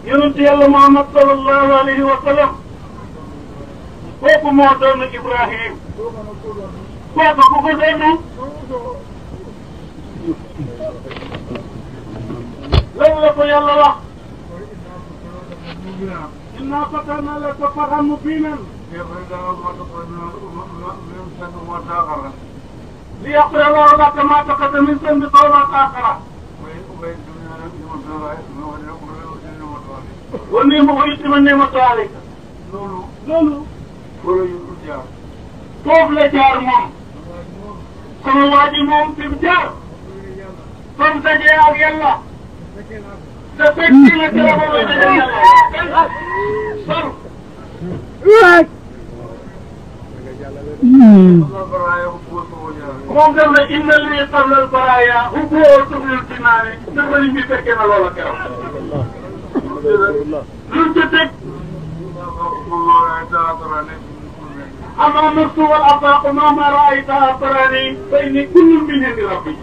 yonent yàlla Muhammad sallallahu alayhi wa sallam kooku moo doon Ibrahim kooku ku ko doon lan la ko yàlla wax inna fatanna laka fathan mubinan ليغفر الله لك ما تقدم من ذنبك وما تأخر والنعمة ويتم النعمة عليك loolu foofu la jaar moom sama waa ji moom fi mu jaar comme dajee ak yàlla te fekk na ci la ba may dajee yàlla sor moom dem na inna li qabla al baraya hubbu tublil jinaane te bëri mi fekkee na loola keroog luñ ca teg أما النفس والأفاق ما رأيتها تراني فإني كل من عند ربي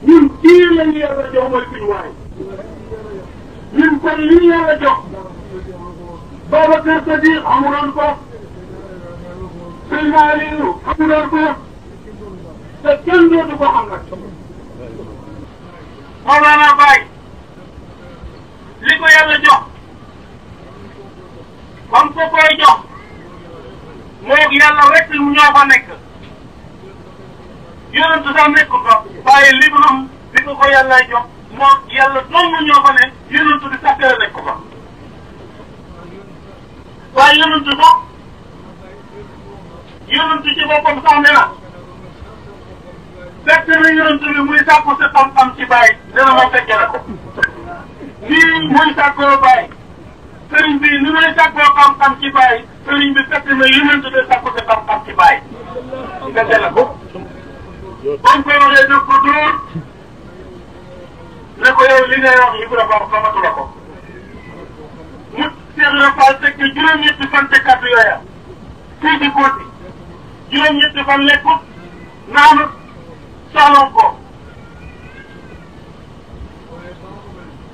ñun kii la ñu yàlla jox mooy suñu waay ñun kon li ñu yàlla jox Babacar Sadiq xamuloon ko Seydina Aliou xamuloon ko te kenn dootu ko xam nag Mawlana Baye li ko yàlla jox comme ko koy jox moog yàlla rek ñoo fa nekk yonent sax nekkul fa waaye li mu am li ko ko yàlla jox moog yàlla dong ñoo fa ne yonent bi sax dara nekk fa waaye yonent ci boppam sax ne na fekk na yonent bi muy sàkku si xam-xam ci Baye dana ma fekke na ko nii muy sàkkoo Baye sëriñ bi ni may sàkkoo xam-xam ci Baye sëriñ bi fekk na yonent bi sàkku si xam-xam ci Baye fekke na ko bañ koy waxee def ko dóor ne ko yow li ngay wax li bu dafa xamatu la ko mu Cheikh Ibra Fall teg juróom-ñetti fan te kàddu yooya fii ci Kooti juróom-ñetti fan lekkut naanut soxla ko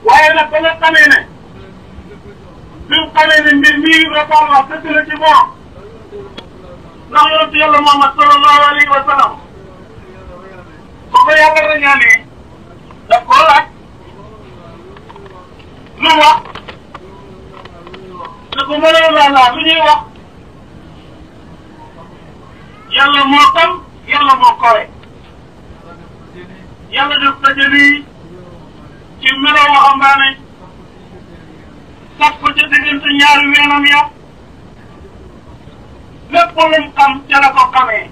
waaye nag ba nga xamee ne bi mu xamee ne mbir mii Ibra Fall wax dëgg la ci moom ndax yonent yàlla Muhammad sallallahu alayhi wa sallam ba ko yàlla rañaanee daf koo laaj lu wax ne ko mënoon laa lu ñuy wax yàlla moo xam yàlla moo kowe yàlla def tajali ci melo waxambaane sax ko ca diggante ñaari weenam ya lépp lu mu xam ca la ko xamee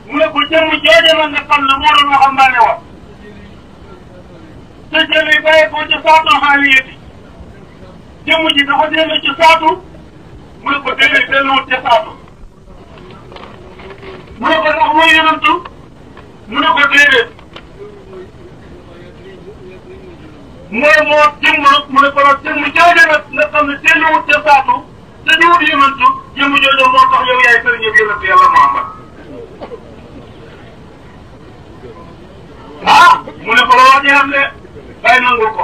mu ne ko jëmm jooje la nga xam ne moo doon waxambaane wa tajali bàyyi ko ca saatu xaaliyati jëmm ji dafa dellu ci saatu mu ne ko déedéet delluwut ca saatu mu ne ko ndax mooy yonantu mu ne ko déedéet mooy moo jëmm mu ne ko nag jëmm jooju nag nga xam ne delluwut ca saatu te diwut yonantu jëmm jooju moo tax yow yaay sëriñ yëpp yonantu yàlla Muhammad mu ne ko la wax ji xam ne bàyyi nangul ko